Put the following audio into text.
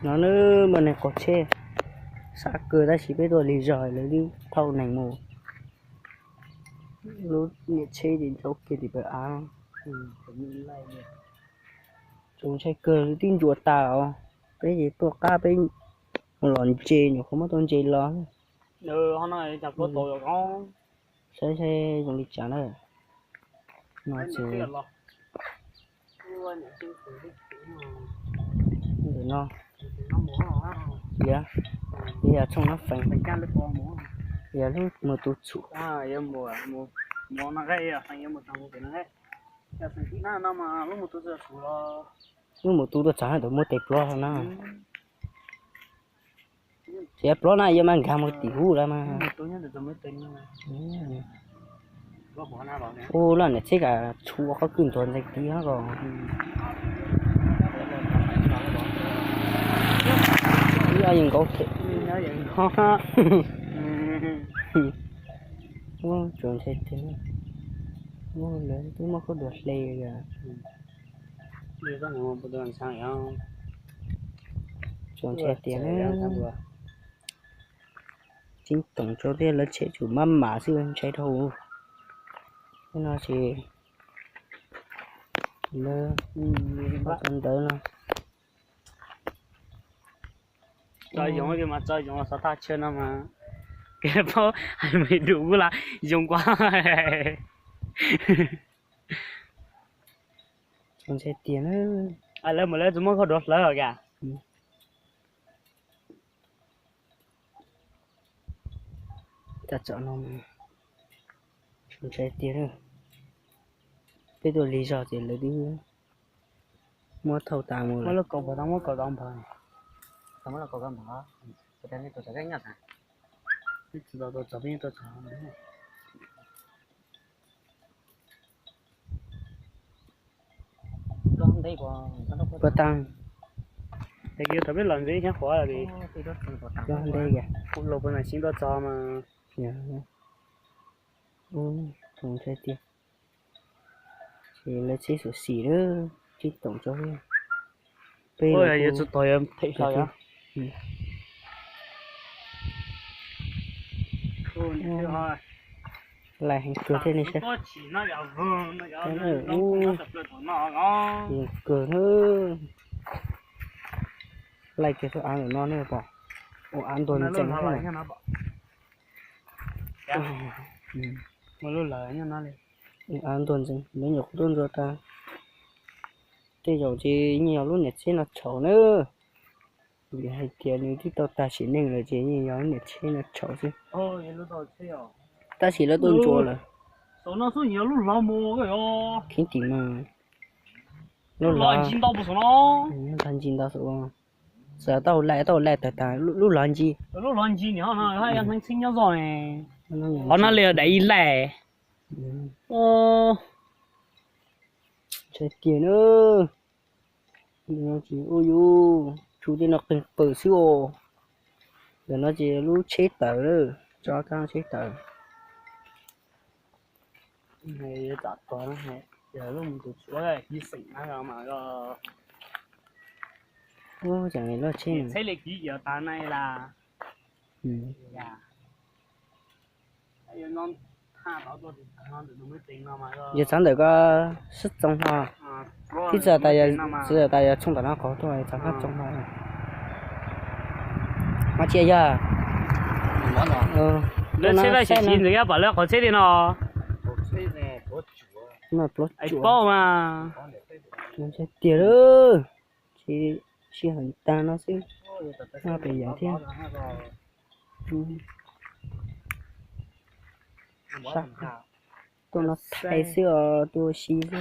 No na, muaj neeg qaug tsheb, sab kawg tab sis peb tuaj lig zog lawv twb thauj neeg mus. Lub niam tsheb ces ntsaub kiag tim pawg av. Txaus ntshai kawg, twb ntsuas tas os. Peb ces tuaj qab peb mus los ntse, nyuam qhuav muab tau ntse los. Saib saib zoo li cas na. No ces ntawm no, yog, yog tshooj no feem, yog lub mus tu txhum. Lub mus tu tuaj txog ntawm muaj tes plhuav no na. Tsis yog plhuav na, yuav mas nkag mus tim hub lawm mas. Ub, lub niam tsheb kam tshua qhov kwj ntuag ntxeev tid ko. Ib ob yees nkaus them. Ub, txaus ntshai tiag. Ub, lawv twb muab khaub dua hle yom. Txaus ntshai tiag na. Tseeb toom tso thiab, lawv tsheb tsuas mab mam xwb ntshai dhau. Tej no ces lawv ua ntawd no. Tso yoov mas, tso yoov xov thaj chaw no mas, kev paub hais me dum kuj las yoov kuv. Txaus ntshai tiag na. Lawv mus lawv tsis muab khaub dua hlawv os. Tam tsom no, txaus ntshai tiag. Peb tuaj lig zog ces lawv twb muab thauj tas mus lawm. Puas tag? Thaum peb los ntxiv thiab qhuav los, los puas tag, sib tuaj txog mas. Txaus ntshai tiag. Ces lawv tsheb xyuam xim lawm, tseeb toom tso. Peb los kuj tsis tau, laij heev kawg thiab nej saib. Zoo kawg na. Laij kiag txoj av ntawm no nej pom, ua av ntuag ntxeev. Av ntuag ntxeev, lawv nyuam qhuav tuaj ntxuav tas. Tej zaum ces yeej yog lub niam tsheb no tshaum na. Vim hais tias nws twb tau tag sim neej lawm ces yeej yog lub niam tsheb no tshaum xwb. Tab sis lawv tuaj ntxuav lawm. Kheev tim mas lub lov ntsis ntau saum, txawm tau laij tau laij tawg tas lub lov ntsis. Qhov no li daim ib laij. Ntshai tiag na. Ua yus tsuj tej no qeeg pawg xwb os. Ntawm no ces lub tsheb tawm, tso kab tsheb tawm. Ub, tseem loj tsheb. Yog txav ntawm ko sib txoov hlo, tib txawm tas yog txhooj tom no qhov tuaj txav sib txoov hlo. Mas cia yog lawv tsheb laj sim ntxeev pom lawv qhov tsheb li no. Pluav tsuav mas. Tiag lawm, tsis sij hawm tag no xwb, noj pem yeem thiab. Tuaj no thaij xwb os, tuaj ua si xwb.